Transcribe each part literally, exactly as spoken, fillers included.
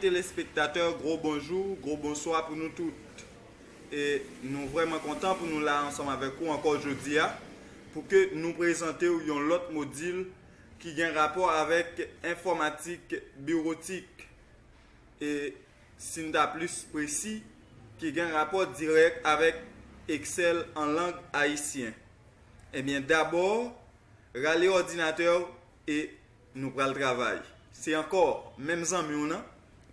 Telespektatè, gwo bonjou, gwo bonswa pou nou tout. E nou vrèman kontan pou nou la ansanm avèk ou ankò jodi a, pou ke nou prezante w yon lòt modil ki gen rapò avèk enfòmatik biwotik. E si n ta plis presi, ki gen rapò dirèk avèk Excel an lang ayisyen. Ebyen, dabò, rale òdinatè w e nou pral travay. Se ankò menm zanmi w nan,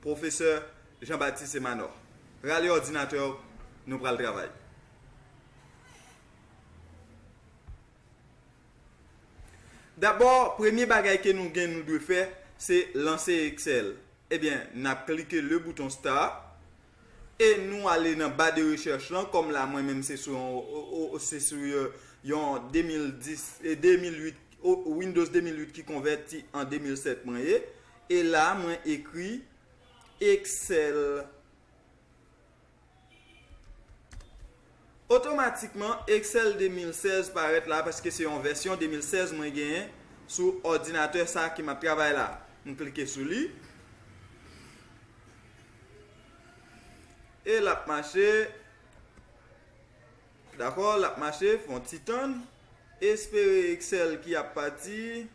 pwofesè Jean Baptiste Emmanuel. Rale òdinatè w, nou pral travay. Dabò, premye bagay ke nou gen nou dwe fè, se lanse Excel. Ebyen, n ap klike le bouton start e nou ale nan ba de rechèch lan, kòm la mwen menm se sou yon, o- o- se sou yon, yon de mil dis, e de mil uit, o- Windows de mil uit ki konvèti an de mil sèt mwen ye. E la, mwen ekri Excel. Otomatikman, Excel de mil sèz parèt la, paske se yon vèsyon de mil sèz mwen genyen sou òdinatè sa ki m ap travay la. M klike sou li. E l ap mache. Dakò, l ap mache, fè yon ti tann. Espere Excel ki ap pati.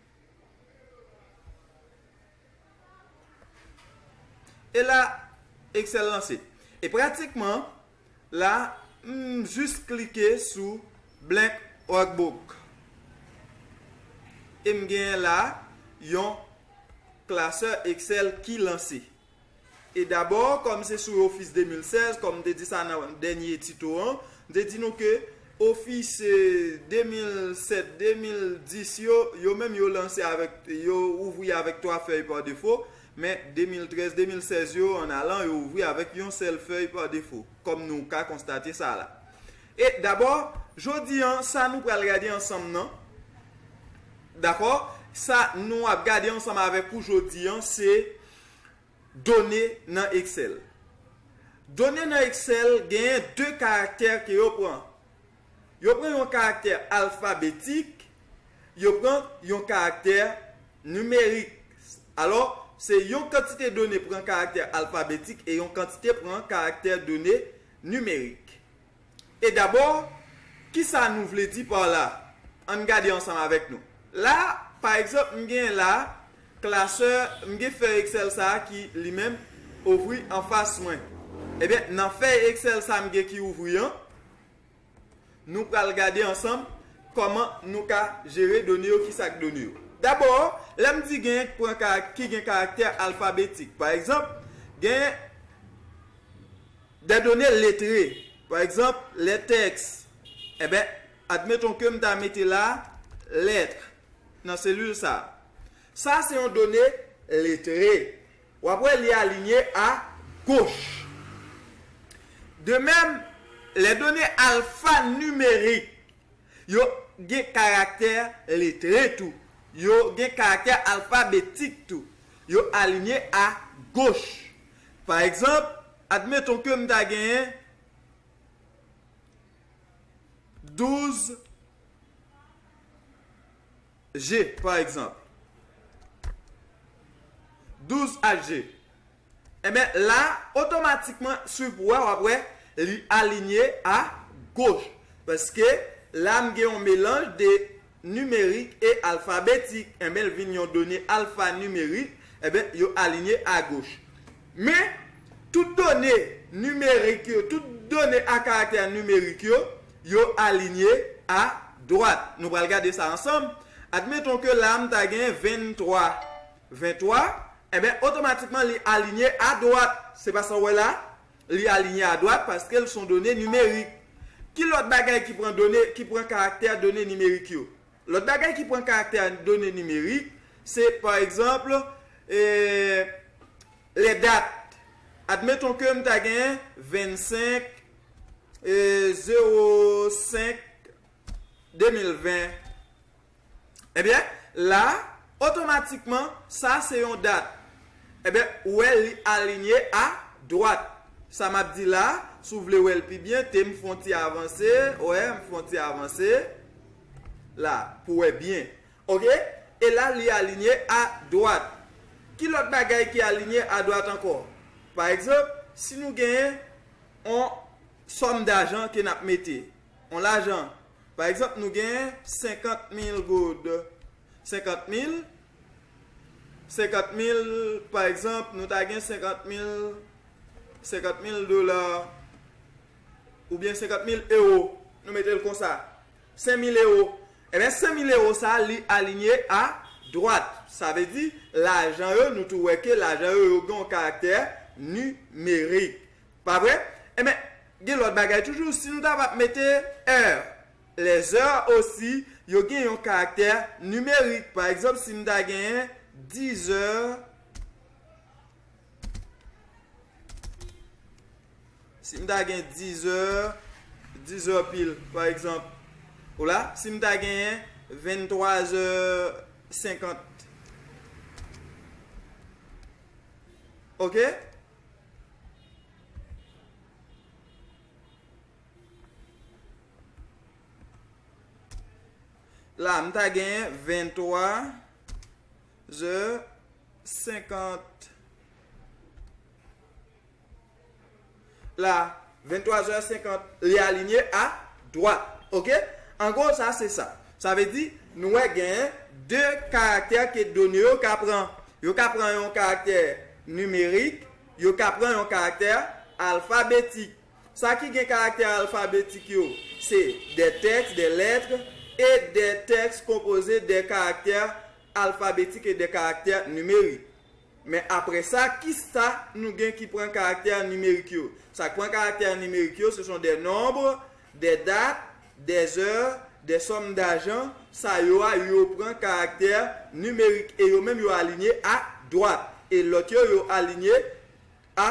E la, Excel lanse. E pratikman, la, m jis klike sou Blank Workbook. E m genyen la yon klasè Excel ki lanse. E dabò, kòm se sou Office de mil sèz, kòm m te di sa nan dènye tito an, m te di nou ke Office, eh, de mil sèt, de mil dis yo, yo menm yo lanse avèk, yo ouvri avèk twa fèy pa defo, men de mil trèz, de mil sèz yo, an alan, yo ouvri avèk yon sèl fèy pa defo, kòm nou ka konstate sa la. E dabò, jodi an, sa nou pral gade ansanm nan, dakò? Sa nou ap gade ansanm avèk ou jodi an, se done nan Excel. Done nan Excel genyen de karaktè ke yo pran. Yo pran yon karaktè alfabetik, yo pran yon karaktè nimerik. Alò, se yon kantite done pran karaktè alfabetik e yon kantite pran karaktè done nimerik. E dabò, kisa nou vle di pa la? Ann gade ansanm avèk nou. La, pa egzanp, m gen la klasè, m gen fèy Excel sa a ki li menm ouvri anfas mwen. Ebyen, nan fèy Excel sa a m gen ki ouvri an, nou pral gade ansanm kòman nou ka jere done yo, kisa k done yo. Dabò, lè m di gen pran karak-, ki gen karaktè alfabetik. Pa egzanp, gen de done letre. Pa egzanp, lè tèks. Enben, admeton ke m ta mete la lèt nan selil sa a. Sa se yon done letre. W ap wè li alinye a goch. De menm, lè done alfanimerik, yo gen karaktè letre tou. Yo gen karaktè alfabetik tou. Yo alinye a goch. Pa egzanp, admeton ke m ta genyen douz G, pa egzanp. Douz H G. Enben, la, otomatikman, si w wè, w ap wè, li alinye a goch. Paske la, m gen yon melanj de nimerik e alfabetik. Enben, l vin yon done alfanimerik. Enben, yo alinye a goch. Men, tout done nimerik yo, tout done a karaktè nimerik yo, yo alinye a dwat. Nou pral gade sa ansanm. Admeton ke la, m ta gen venntwa, venntwa, enben, otomatikman, li alinye a dwat. Se pa sa w wè la? Li alinye a dwat paske l se yon done nimerik. Ki lòt bagay ki pran done, ki pran karaktè done nimerik yo? Lòt bagay ki pran karaktè done nimerik, se, pa egzanp, eh, lè dat. Admeton ke m ta gen vennsenk, eh, zewo senk, de mil ven. Ebyen, la, otomatikman, sa se yon dat. Ebyen, ou wè li alinye a dwat. Sa m ap di la, si w vle wè l pi byen, te m fè yon ti avanse, wè, m fè yon ti avanse la, pou wè byen. Oke? E la, li alinye a dwat. Ki lòt bagay ki alinye a dwat ankò? Pa egzanp, si nou genyen yon sòm dajan ke n ap mete, yon lajan, pa egzanp, nou genyen senkant mil goud. Senkant mil, senkant mil, pa egzanp, nou ta gen senkant mil, senkant mil dola, oubyen senkant mil ewo, nou mete l konsa, senk mil ewo. Ebyen, senk mil ewo sa, li alinye a dwat. Sa vle di, lajan yo, nou tou wè ke lajan yo, yo gen yon karaktè nimerik. Pa vre? Ebyen, gen lòt bagay toujou, si nou ta va mete è, lèzè osi, yo gen yon karaktè nimerik. Pa egzanp, si m ta genyen dizè, si m ta gen dizè, dizè pil, pa egzanp, ou la, si m ta genyen venntwa zè senkant. Oke? La, m ta genyen venntwa zè senkant. La, venntwa zè senkant, li alinye a dwat. Oke? An gwo, sa se sa. Sa vle di, nou wè genyen de karaktè ke done yo ka pran. Yo ka pran yon karaktè nimerik, yo ka pran yon karaktè alfabetik. Sa ki gen karaktè alfabetik yo, se des textes, des lettres et des textes composés de caractères alphabétiques et de caractères numériques. Men apre sa, kisa nou gen ki pran karaktè nimerik yo? Sa k pran karaktè nimerik yo, ce sont des nombres, des dates, des heures, des sommes d'argent. Sa yo a, yo pran karaktè nimerik e yo menm yo alinye a dwat. E lòt yo, yo alinye a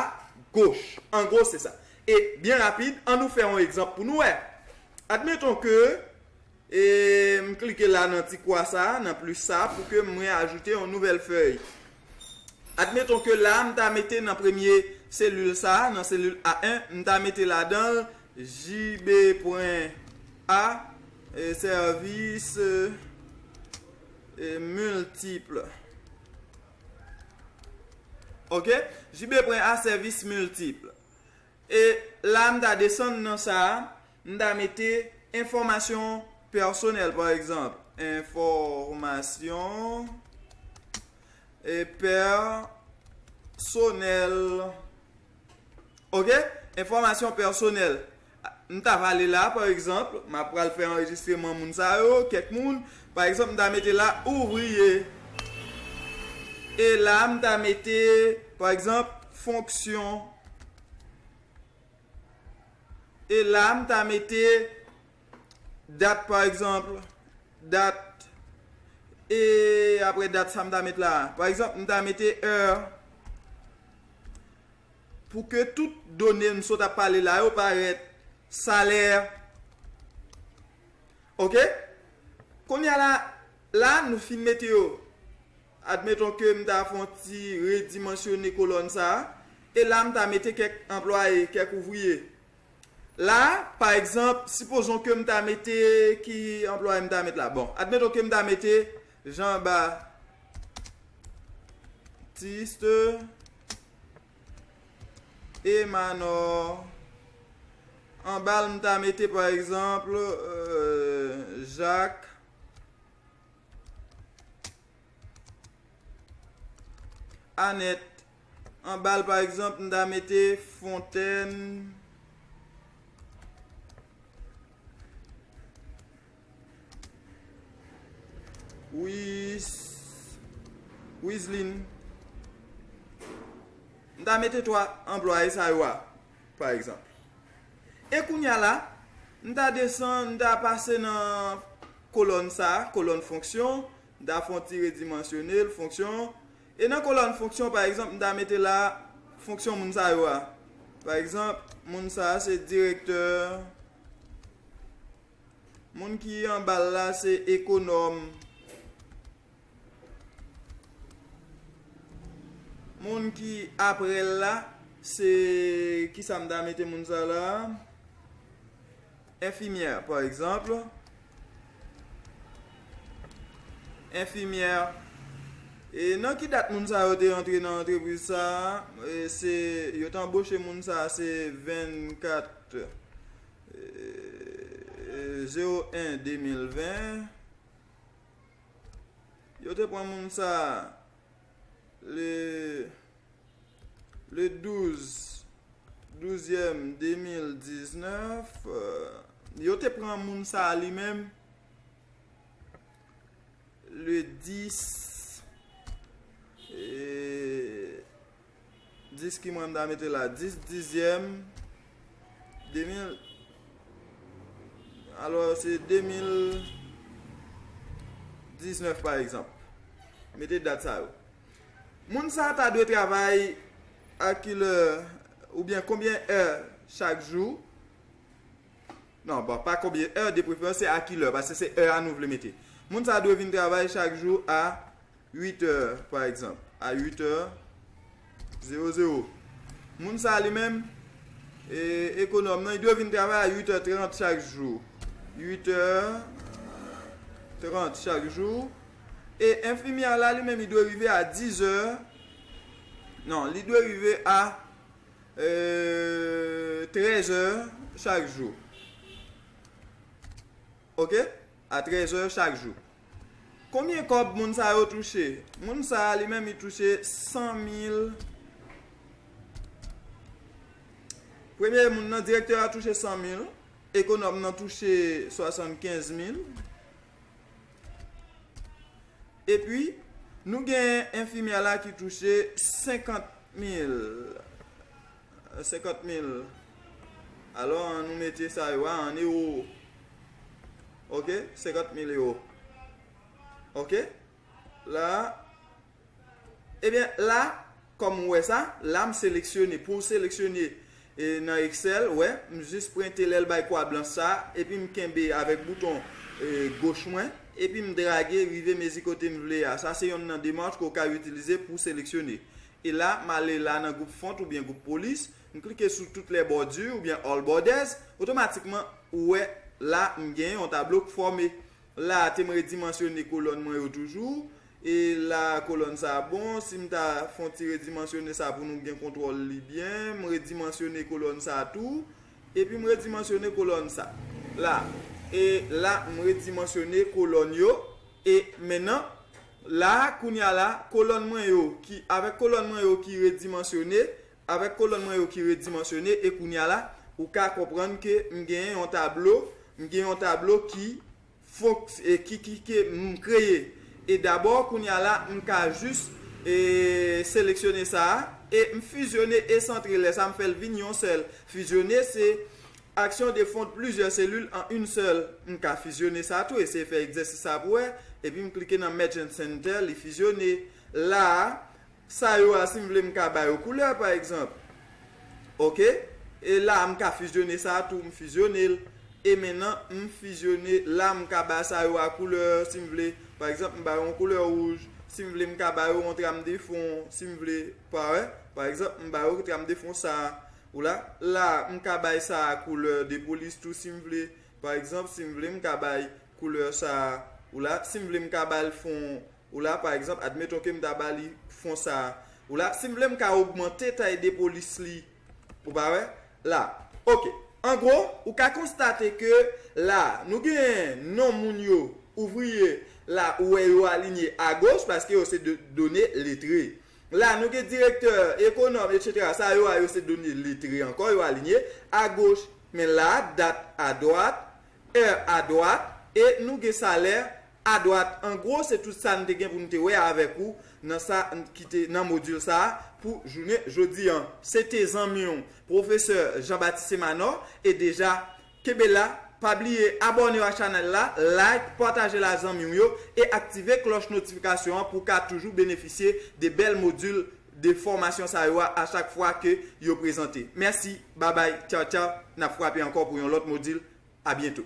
goch. An gwo, se sa. E byen rapid, ann nou fè yon egzanp pou nou wè. Admeton ke, e, m klike la nan ti kwa sa, nan plis sa, pou ke mwen ajoute yon nouvèl fèy. Admeton ke la, m ta mete nan premye selil sa, nan selil A en, m ta mete ladan l J B pwen A, e, sèvis, e, miltip. Oke? J B pwen A, sèvis miltip. E la, m ta desann nan sa a, m ta mete enfòmasyon pèsonèl, pa egzanp. Enfòmasyon, e, pèsonèl. Oke? Enfòmasyon pèsonèl. M ta va ale la, pa egzanp, m ap pral fè anrejistreman moun sa yo, kèk moun. Pa egzanp, m ta mete la ouvriye. E la, m ta mete, pa egzanp, fonksyon. E la, m ta mete dat, pa egzanp, dat. E apre dat, sa m ta met la. Pa egzanp, m ta mete è. Pou ke tout done m sot ap pale la yo parèt. Salè. Oke? Kounye a la, la, nou fin mete yo. Admeton ke m ta fè yon ti redimansyone kolòn sa a. E la, m ta mete kèk anplwaye, kèk ouvriye. La, pa egzanp, sipozon ke m ta mete, ki anplwaye m ta met la? Bon, admeton ke m ta mete Jean Baptiste Emanor. Anba l, m ta mete, pa egzanp, euh, Jacques Annette. Anba l, pa egzanp, m ta mete Fontaine Wis-, Wislin. M ta mete twa anplwaye sa yo a, pa egzanp. E kounye a la, m ta desann, m ta pase nan kolòn sa a, kolòn fonksyon, m ta fè yon ti redimansyone l, fonksyon. E nan kolòn fonksyon, pa egzanp, m ta mete la fonksyon moun sa yo a. Pa egzanp, moun sa a se direktè. Moun ki anba l la se ekonòm. Moun ki apre l la, se, kisa m ta mete moun sa la? Enfimyè, pa egzanp. Enfimyè. E nan ki dat moun sa yo te antre nan antrepriz sa a? E se, yo te anboche moun sa a se vennkat, e, zewo en de mil ven. Yo te pran moun sa a le, le douz, douzyèm de mil diznèf. Yo te pran moun sa a li menm le dis, e, dis ki mwen m ta mete la, dis dizyèm de mil, alò se de mil diznèf pa egzanp. Mete dat sa yo. Moun sa a ta dwe travay a kilè oubyen konbyen è chak jou? Non, bon, pa konbyen è, de preferans se a kilè, paske se è a nou vle mete. Moun sa a dwe vin travay chak jou a uit è, pa egzanp, a uit è zewo zewo. Moun sa a li menm, e, ekonòm nan, li dwe vin travay a uit è trant chak jou. Uit è trant chak jou. E enfimyè a la, li menm, li dwe rive a diz è. Non, li dwe rive a, e, trèz è chak jou. Oke? A trèz è chak jou. Konbyen kòb moun sa yo touche? Moun sa a li menm, li touche san mil. Premye moun nan, direktè a touche san mil. Ekonòm nan touche swasannkenz mil. Epi, nou gen enfimyè la ki touche senkant mil. Senkant mil. Alò, an nou mete sa yo a an ewo. Oke? Senkant mil ewo. Oke? La, ebyen, la, kòm ou wè sa, la, m seleksyone. Pou w seleksyone, e, nan Excel, wè, m jis prente lè l bay kwa blanch sa, epi m kenbe avèk bouton, e, goch mwen, epi m drage rive mezi kote m vle a. Sa se yonn nan demach ke w ka itilize pou seleksyone. E la, m ale la nan gwoup font oubyen gwoup polis, m klike sou toutes les bordures oubyen all borders, otomatikman, ou wè, la, m gen yon tablo k fòme. La, te m redimansyone kolòn mwen yo toujou. E la, kolòn sa a bon. Si m ta fè yon ti redimansyone sa pou nou gen kontwòl li byen, m redimansyone kolòn sa a tou. Epi m redimansyone kolòn sa. La. E la, m redimansyone kolòn yo. E mennan, la, kounye a la, kolòn mwen yo ki, avèk kolòn mwen yo ki redimansyone, avèk kolòn mwen yo ki redimansyone, e kounye a la, ou ka konprann ke m genyen yon tablo, m gen yon tablo ki fonk-, e ki, ki, ke m kreye. E dabò, kounye a la, m ka jis, e, seleksyone sa a, e m fizyone e santre. Lè sa, m fè l vin yon sèl. Fizyone, se action de fondre plusieurs cellules en une seule. M ka fizyone sa tou, eseye fè egzèsis sa pou wè. Epi m klike nan Merge and Center, li fizyone. La a, sa yo a, si m vle, m ka ba yo koulè, pa egzanp. Oke? E la, m ka fizyone sa a tou, m fizyone l. E mennan, m fizyone, la, m ka ba sa yo a koulè, si m vle. Pa egzanp, m ba yo yon koulè wouj. Si m vle, m ka ba yo yon tram de fon, si m vle. Pa wè? Pa egzanp, m ba yo tram de fon sa a. Ou la, la, m ka bay sa a koulè de polis tou, si m vle. Pa egzanp, si m vle, m ka bay koulè sa a. Ou la, si m vle, m ka ba l fon. Ou la, pa egzanp, admeton ke m ta ba li fon sa a. Ou la, si m vle, m ka ogmante tay de polis li. Ou pa wè? La. Oke. An gwo, ou ka konstate ke la, nou gen non moun yo, ouvriye, la, ou wè yo alinye agoch, paske yo se de, done letre. La, nou gen direktè, ekonòm, etsetera. Sa yo a, yo se done letre ankò, yo alinye agoch. Men la, dat adwat, è adwat, e nou gen salè adwat. An gwo, se tout sa n te gen pou n te wè avèk ou nan sa n, ki te nan modil sa a pou jounen jodi a. Se te zanmi w, pwofesè Jean Baptiste Emmanor, e deja, kenbe la, pa bliye abòne w a chanèl la, like, pataje l a zanmi w yo, e aktive klòch notifikasyon an pou w ka toujou benefisye de bèl modil de fòmasyon sa yo a, a chak fwa ke yo prezante. Mèsi, babay, tchaw, tchaw, n ap frape ankò pou yon lòt modil. A byento.